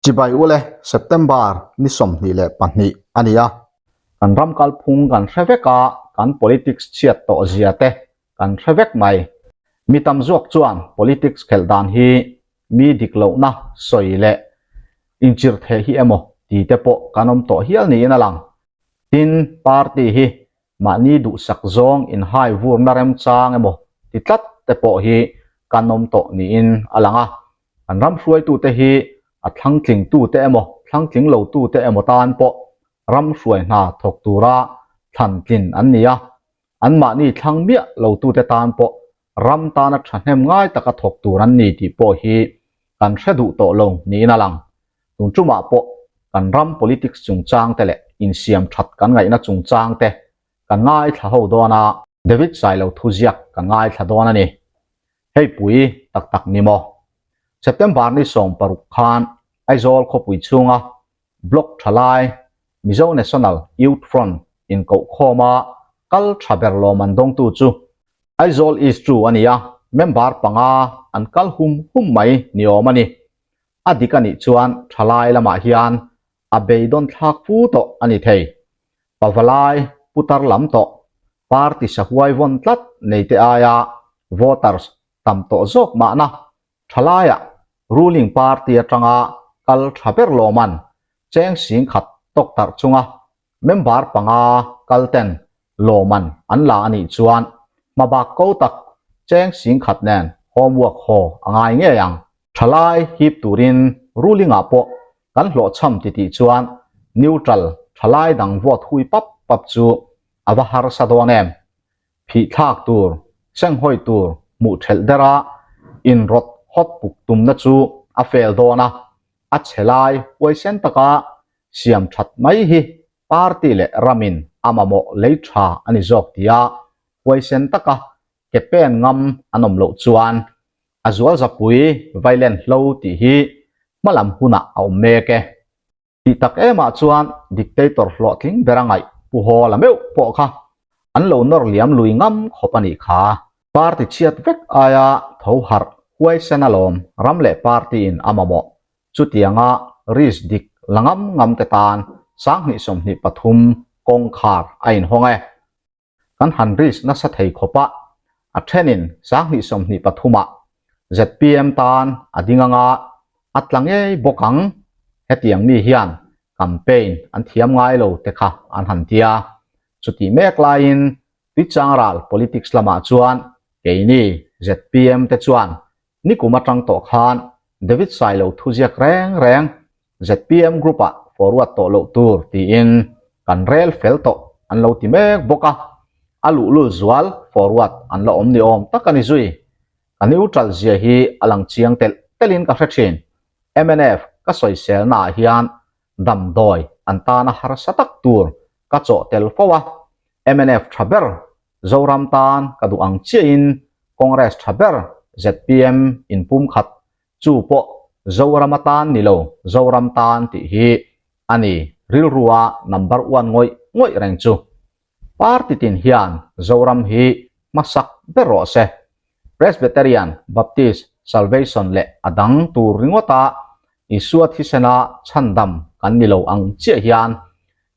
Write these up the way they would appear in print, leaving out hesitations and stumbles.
Chibai ule September ni 22 a ni a. Kan ram kalphung kan hre vek a, kan politics chhiat tawh zia te kan hre vek mai. Mi tam zawk chuan politics khelh dan hi mi dik lohna sawi leh inchirh theh hi emaw ti te pawh kan awm tawh hial niin a lang. Tin, party hi mahni duhsak zawng inhai vurna remchang emaw ti tlat te pawh hi kan awm tawh niin a lang a. Kan ram hruaitute hi a thlangtlingtute emaw thlangtling lotute emaw tan pawh ram hruai hna thawk tura thlantlin an ni a, anmahni thlang miah lotute tan pawh ram tana thahnem ngai taka thawk tur an ni tih pawh hi kan hre duh tawh lo niin a lang. Tun tumah pawh kan ram politics chungchang te leh insiam that kan ngaihna chungchang te kan ngaithla ho dawn a, David Sailo thuziak kan ngaithla dawn a ni. Hei pui tak tak ni maw? September ni 16 khan Aizawl khawpui chhunga Block thalai Mizo National Youth Front inkohkhawma kal tha ber lawm an dawngtu chu Aizawl East chu a ni a, member panga an kal hum hum mai ni awm a ni. A dik a nih chuan thalai lamah hian a beidawn thlak fu tawh a ni thei. Pavalai putar lam tawh, party sahuai vawn tlat nei te aia voters tam tawh zawk mahna thalaiah ruling party atanga kal tha ber lawman cheng sing khat tawk tarh chunga member panga kal ten lawman an la a nih chuan hmabak ko tak cheng sing khat nen homework haw a ngai ngei ang. Thalai hip turin ruling ah pawh kan hlawhchham ti tih chuan neutral thalai dang vote hui pap pap chu a va harsa dawn em? Phih thlak tur, senghawi tur hmuh thelh dera inrawt hawt puk tumna chu a fel dawn a, a chhe lai huaisen taka siam that mai hi party leh ramin a mamawh lei tha a ni zawk tia huaisen taka ke pen ngam an awm loh chuan a zual zapui vailen hlo tih hi hmalam hunah a awm mek e. Tih tak emah chuan dictator hlawhtling ber a ngaih Pu Hawla meuh pawh kha an lo nawr liam lui ngam khawp a nih kha. Party chhiat vek aia tho harh huaisen alawm ram leh party in a mamawh. Chutianga risk dik la ngam ngam te tan 2023 kawngkhar a inhawng e. Kan han risk nasa thei khawp a, a thenin 2023 ah zpm tan a ding anga a tla ngei bawk ang. Hetiang mi hian campaign an thiam ngai lo te kha an han tia. Chutih mek laiin Tuichangral politics lamah chuan keini zpm te chuan Nikum atang tawh khan David Sailo thuziak reng reng zpm group ah forward tawh loh tur tiin kan rel fel tawh an lo ti mek bawk a, a luhlul zual forward an la awm ni awm tak a ni zui. Ka neutral zia hi a lang chiang telh telhin ka hre thin. Mnf ka sawiselna ah hian damdawi an tana harsa tak tur ka chawh tel fo a, mnf tha ber Zoram tan ka duh ang chiahin Congress tha ber zpm inpumkhat chu pawh Zoram atan ni lo Zoram tan tih hi a ni rilrua number one ngawih ngawih reng chu. Party tin hian Zoram hi hmasak ber rawh se. Presbyterian, Baptist, Salvation leh a dang tur ringawta Isua thisena chhandam kan ni lo ang chiah hian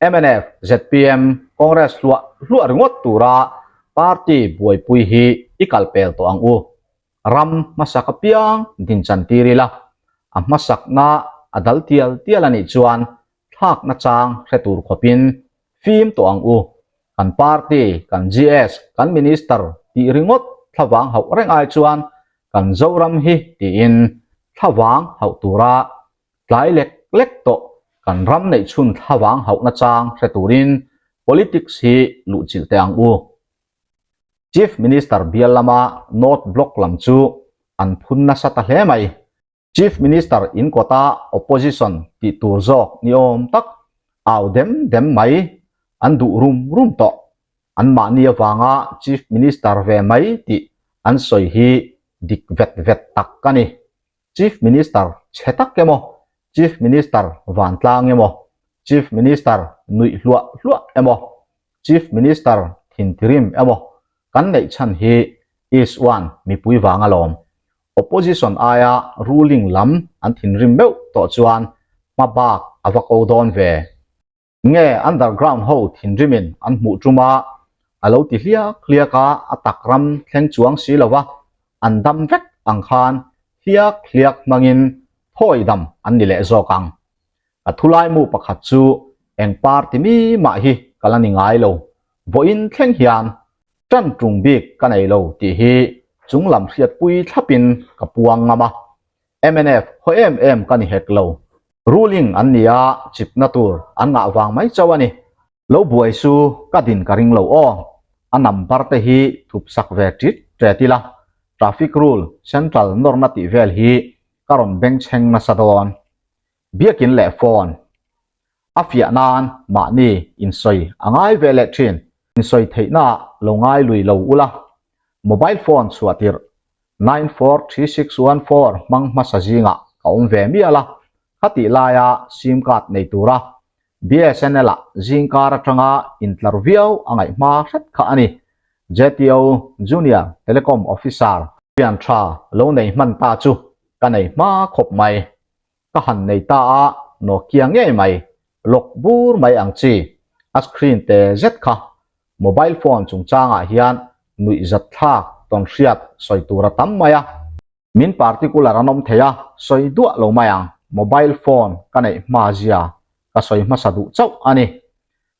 mnf, zpm, Congress hluah hluah ringawt tura party buaipui hi i kal pel tawh ang u. Ram hmasak apiang dinchan tir ila, a hmasakna a dal tial tial a nih chuan thlakna chang hre tur khawpin fim tawh ang u. Kan party, kan GS, kan minister tih ringawt thlavang hauh reng ai chuan kan Zoram hi tiin thlavang hauh tura tlai lek lek tawh kan ram neih chhun thlavang hauhna chang hre turin politics hi luhchilh teh ang u. Chief Minister bial lama North Block lam chu an phun nasa ta hle mai. Chief Minister in kawta opposition tih tur zawk ni awm tak au dem dem mai an duh rum rum tawh. Anmahni avanga Chief Minister ve mai tih an sawi hi dik vet vet tak a ni. Chief Minister chhe tak emaw, Chief Minister vantlang emaw, Chief Minister nuih hluah hluah emaw, Chief Minister thintirim emaw kan neih chhan hi is one mipui vang alawm. Opposition aia ruling lam an thinrim meuh tawh chuan Hmabak a va ko dawn ve. Nge underground ho thinrimin an hmuh tum a, a lo ti hliak hliak a, a tak ram thleng chuang si lo va, an dam vek ang khan hliak hliak hmangin thawi dam an ni leh zawk ang. Ka thulaimu pakhat chu eng party mi mah hi ka la ni ngai lo, vawiin thleng hian tan tung bik ka nei lo tih hi chunglam hriatpui thlapin ka puang ngam a, Mnf haw em em ka ni hek lo. Ruling an ni a, chipna tur an ngah vang mai chauh a ni. Lo buai su ka din ka ring lo aw. A number te hi thup sak ve tit tet ila, traffic rule central nawrna tih vel hi ka rawn bengchheng nasa dawn. Biakin leh phone a fiah nan mahni insawi a ngai ve leh thin. Insawi theihna ah lo ngai lui lo ula, mobile phone chhuah tirh 943614 hmang hmasa zingah ka awm ve mial a, khatih laia sim card nei tura BSNL ah zingkar atanga intlar viau a ngaih hma hret kha a ni. JTO Junior Telecom Officer pian tha lo nei hman ta chu ka nei hma khawp mai. Ka han nei ta a, Nokia ngei mai, lock bur mai ang chi, a screen te zet kha mobile phone chungchangah hian nuihzat thlak tawn hriat sawi tur a tam mai a. Min particular an awm thei a, sawi duah lo mai ang, mobile phone ka neih hma zia ka sawi hmasa duh chauh a ni.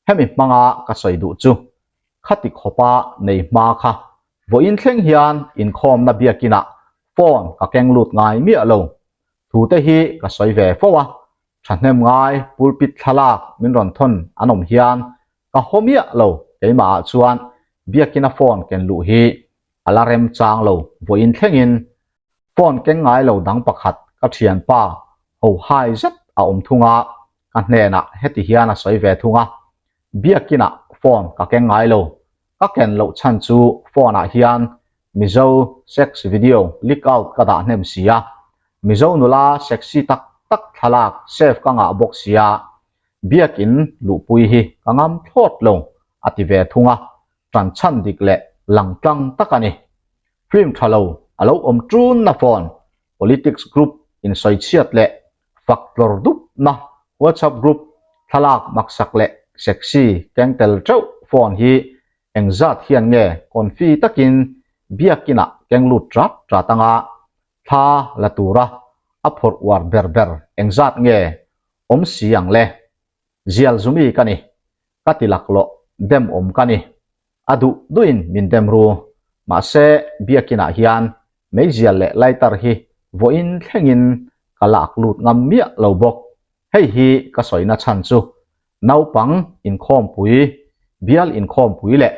Hemi hmanga ka sawi duh chu khati khawpa nei hma kha vawiin thleng hian inkhawmna biakinah phone ka keng lut ngai miah lo. Thu te hi ka sawi ve fo a, thahnem ngai pulpit thlalak min rawn thawn an awm hian ka haw miah lo keimah ah chuan biakina phone ken luh hi a la rem chang lo vawiin thlengin phone keng ngai lo dang pakhat ka thianpa ho hai zet a awm thung a ka hnenah heti hian a sawi ve thung a biakinah phone ka keng ngai lo ka ken loh chhan chu phone ah hian Mizo sex video leak out ka dah hnem si a Mizo nula sexy tak tak thlalak save ka ngah bawk sia Biakin luhpui hi ka ngam thlawt lo a ti ve thung a, ṭan chhan dik leh lang tlang tak a ni. Film ṭha lo a lo awm ṭunna phone, politics group insawichhiat leh fak tlawr dupna WhatsApp group thlalak maksak leh sexy keng tel ṭeuh phone hi engzat hian nge confi takin biakinah keng lut ṭat ṭat anga thla la tura a phawrh uar ber ber engzat nge awm si ang le. Zial zumi ka ni. Ka ti laklawh dem awm ka ni. A duh duhin min dem ru. Mahse, biakinah hian meizial leh lighter hi vawiin thlengin ka lak lut ngam miah lo bawk. Hei hi ka sawina chhan chu naupang inkhawmpui, bial inkhawmpui leh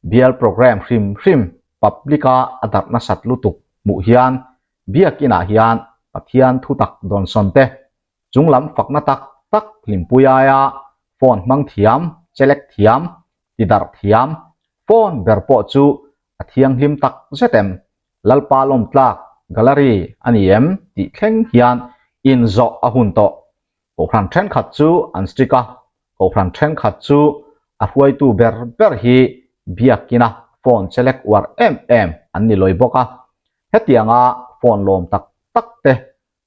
bial programme hrim hrim public-a a darh nasat lutuk hmuh hian biakinah hian Pathian thutak dawnsawn te Chunglam fakna tak tak hlimpui aia phone hmang thiam, chelek thiam, tidarh thiam, phone ber pawh chu a thianghlim tak zet em? Lalpa lawmtlak gallery a ni em tih thleng hian inzawh a hun tawh. Kohhran thenkhat chu an strict a, kohhran thenkhat chu a hruaitu ber ber hi biakina phone chelek uar em em an ni lawi bawk a. Hetianga phone lawm tak tak te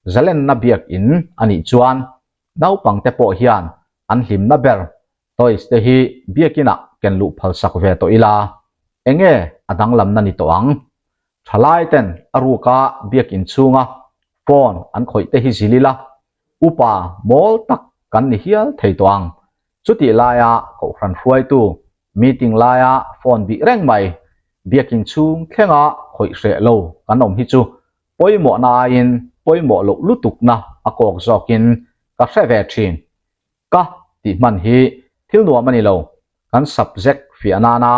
Zalenna biakin a nih chuan naupangte pawh hian an hlimna ber toys te hi biakinah ken luh phalsak ve tawh ila, enge a danglamna ni tawh ang? Thalai ten a ruka biakin chhunga phone an khawih te hi zil ila, upa mawl tak kan ni hial thei tawh ang. Chutih laia kohhran hruaitu meeting laia phone bih reng mai biakin chhung thlenga khawih hreh lo kan awm hi chu Pawimawhna aiin pawimawh loh lutukna a kawk zawkin ka hre ve thin. Ka tih hman hi thil nuam a ni lo, kan subject fiah nana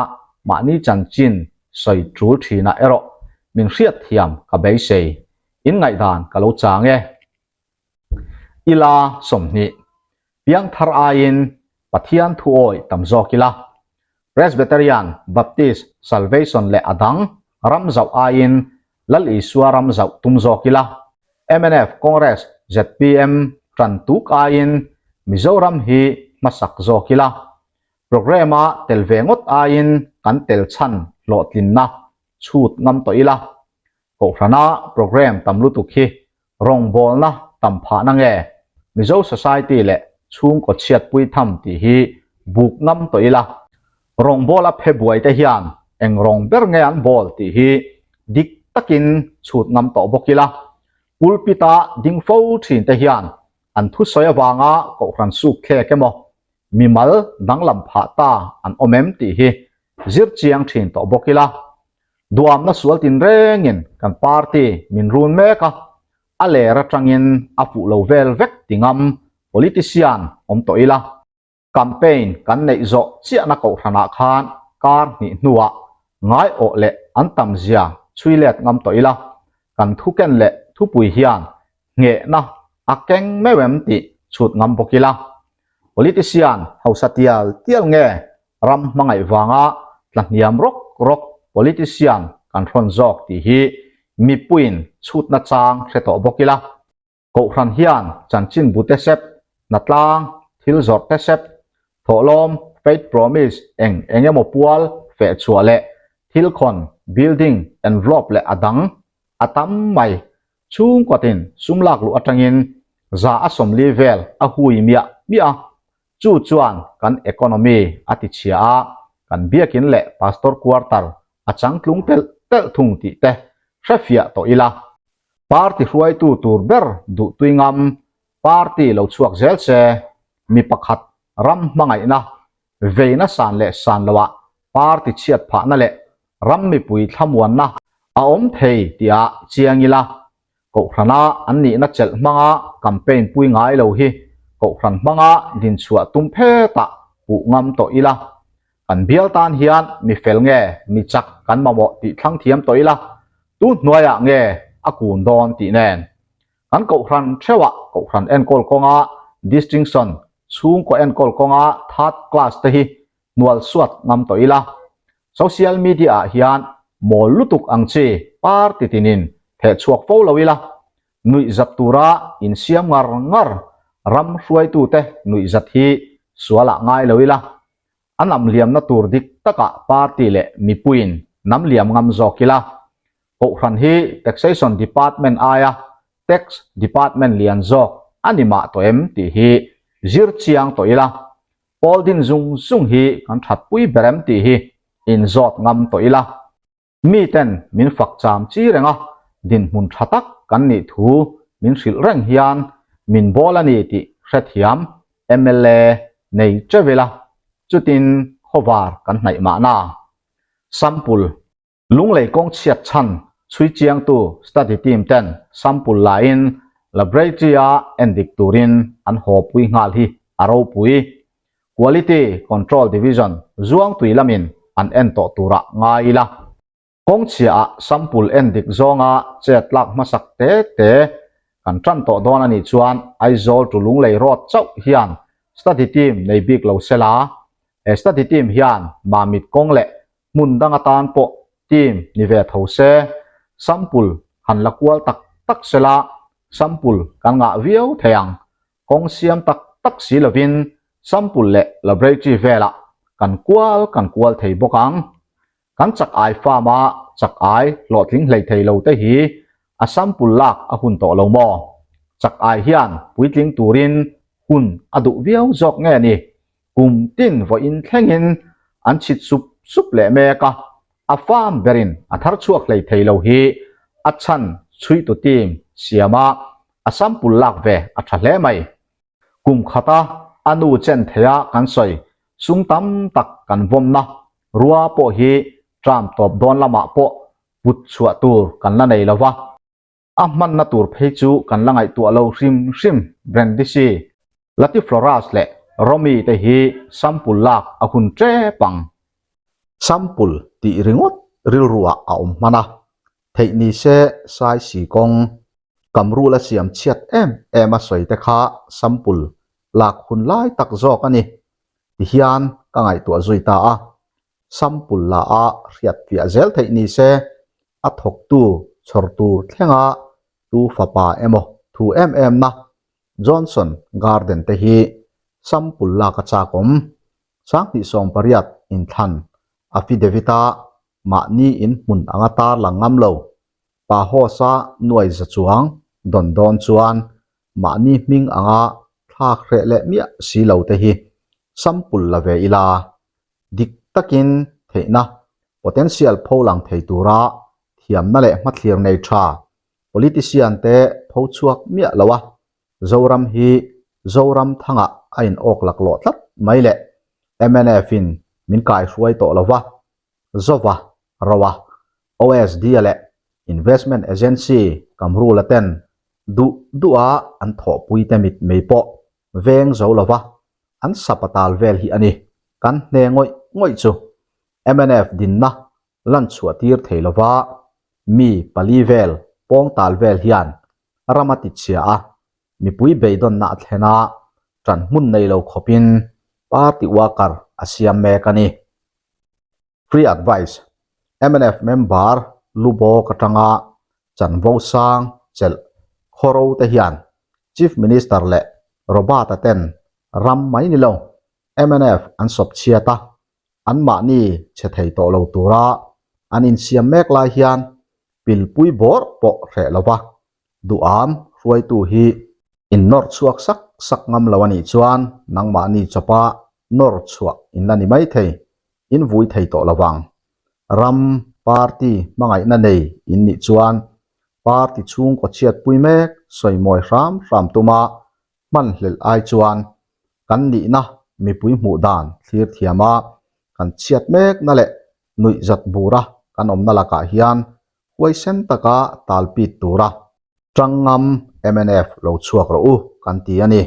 mahni chanchin sawi tul thinah erawh min hriatthiam ka beisei. In ngaihdan ka lo chang e. Ila 20, Piangthar aiin Pathian thu awih tam zawk ila. Presbyterian, Baptist, Salvation leh a dang ram zauh aiin Lal Isua ram zauh tum zawk ila. Mnf, Congress, zpm tan tuk aiin Mizoram hi hmasak zawk ila. Programme-a tel ve ngawt aiin kan tel chhan hlawhtlinna chhut ngam tawh ila. Kohhrana programme tam lutuk hi rawngbawlna tam phahna nge? Mizo society leh chhungkaw chhiatpui tham tih hi buk ngam tawh ila. Rawngbawl a phe buai te hian eng rawng ber nge an bawl tih hi dik takin chhut ngam tawh bawk ila. Pulpit-a ding fo thin te hian an thusawi avanga kohhran suk thlek emaw mimal danglam phah ta an awm em tih hi zir chiang thin tawh bawk ila. Duamna sual tinrengin kan party min run mek a, a ler atangin a fuh lo vel vek ti ngam politician awm tawh ila. Campaign kan neih zawh chiahna kohhranah khan kar hnih hnuah ngaiawh leh an tam zia chhui let ngam tawh ila, kan thuken leh thupui hian nghehna a keng meuh em tih chhut ngam bawk ila. Politician hausa tial tial nge ram hmangaih vanga tla hniam rawk rawk politician kan hrawn zawk tih hi mipuiin chhutna chang hre tawh bawk ila. Kohhran hian chanchin bu te sep, hnatlang, thil zawrh te sep, thawhlawm, faith promise, eng eng emaw pual, fehchhuah leh thil khawn, building, envelope leh a dang a tam mai. Chhungkawtin sum lak luh atangin za a 40 vel a hui miah miah a, chu chuan kan economy a ti chhia a, kan biakin leh pastor quarter a changtlung telh telh thung tih te hrefiah tawh ila. Party hruaitu tur ber duhtui ngam party lo chhuak zel se, mi pakhat ram hmangaihna, veina san leh san loah party chhiat phahna leh ram mipui thlamuanna a awm thei tihah chiang ila, Kohhrana an nihna chelh hmanga campaign pui ngai lo hi Kohhran hmanga dinchhuah tum phetah puh ngam tawh ila. Kan bial tan hian mi fel nge mi chak kan mamawh tih thlang thiam tawh ila, tu hnuaiah nge a kun dawn tih nen. Kan Kohhran theuhah Kohhran enkawl kawnga distinction, chhungkaw enkawl kawnga third class te hi hnual suat ngam tawh ila. Social media ah hian mawl lutuk ang chi party tinin theh chhuak fo lo ila, nuihzat tura insiam ngar ngar ram hruaitute nuihzat hi sualah ngai lo ila, a nam liamna tur dik takah party leh mipuiin nam liam ngam zawk ila. Kohhran hi Taxation Department aia Tax Department lian zawk a ni mah tawh em tih hi zir chiang tawh ila. Pawl din zung zung hi kan thatpui ber em tih hi inzawt ngam tawh ila. Miten min fak cham chi reng a, dinhmun tha tak kan nih thu min hrilh reng hian min bawl a ni tih hrethiam mla nei teuh ila, chutin khawvar kan hnaih mahna. Sample. Lunglei kawng chhiat chhan chhui chiangtu study team ten sample laiin laboratory-a endik turin an haw pui nghal hi a ropui. Quality Control Division zuangtui lamin an en tawh turah ngai ila. Kawng chhiaah sample endik zawnga chet lak hmasak te te kan tan tawh dawn a nih chuan Aizawl to Lunglei road chauh hian study team nei bik lo sela, he study team hian Mamit kawng leh hmun dang atan pawh team ni ve tho se, sample han la kual tak tak sela sample kan ngah viau thei ang. Kawng siam tak tak si lovin sample leh laboratory velah kan kual kan kual thei bawk ang. Kan chak ai farm a chak ai hlawhtling hlei thei lo te hi a sample lak a hun tawh lo maw? Chak ai hian puitling turin hun a duh viau zawk nge ni? Kum tin vawiin thlengin an chhit sup sup leh mek a, a farm berin a thar chhuak hlei thei lo hi a chhan chhuitu team siam a, a sample lak ve a tha hle mai. Kum khata a nu chen theia kan sawi sum tam tak kan vawmna rua pawh hi tram tawp dawn lamah pawh put chhuah tur kan la nei lo va. A hmanna tur phei chu kan la ngaihtuah lo hrim hrim Brandisi, Latifloras leh Romi te hi sample lak a hun tep ang. Sample tih ringawt rilruah a awm hman a, theih ni se sai si kawng Kamrul a siam chhiat em em a sawi te kha sample lak hun lai tak zawk a ni ti hian ka ngaihtuah zui ta a. Sample la a hriat fiah zel theih ni se a thawktu chhawr tur thlenga tu fapa emaw thu em em na Johnson Garden te hi sample lak a chak awm. 2018 inthlan affidavit a mahni in hmun anga tarlang ngam lo Pa Hosa nuai za chuang dawn dawn chuan mahni hming anga. thlak hreh leh miah si lo te hi sample la ve ila, dik takin theihna potential pho lang thei tura thiamna leh hmathlir nei tha politician te pho chhuak miah lo a, Zoram hi Zoram thangah a in awk laklawh tlat mai leh mnf in min kaihruai tawh lo va, Zova, Roa, OSD-a leh Investment Agency Kamrula ten duh duha an thawhpuite mit mei pawh veng zo lo va, an sapatal vel hi a ni. Kan hne ngawih ngawih chu mnf dinna lan chhuah tir thei lo va, mi pali vel pawngtal vel hian ram a tichhia a, mipui beidawnna a thlen a, ṭan hmun nei lo khawpin party worker a siam mek a ni. Free advice, mnf member Lubawk atanga chanvo sang chelh khawro te hian Chief Minister leh Robert-a ten ram mai ni lo mnf an sawp chhiat a, anmahni che thei tawh lo tura an insiam mek lai hian pilpui bawr pawh hreh lo va, duham hruaitu hi in nawr chhuak sak sak ngam lo a nih chuan nangmahni chawpa nawr chhuah in la ni mai thei, in vui thei tawh lo vang. Ram, party hmangaihna nei in nih chuan party chhungkaw chhiatpui mek sawimawi hram hram tuma hmanhlelh ai chuan kan nihna mipui hmuh dan thlir thiam a, kan chhiat mekna leh nuih zat bura kan awmna lakah hian huaisen taka talpit tura tangngam mnf lo chhuak rawh u kan ti a ni.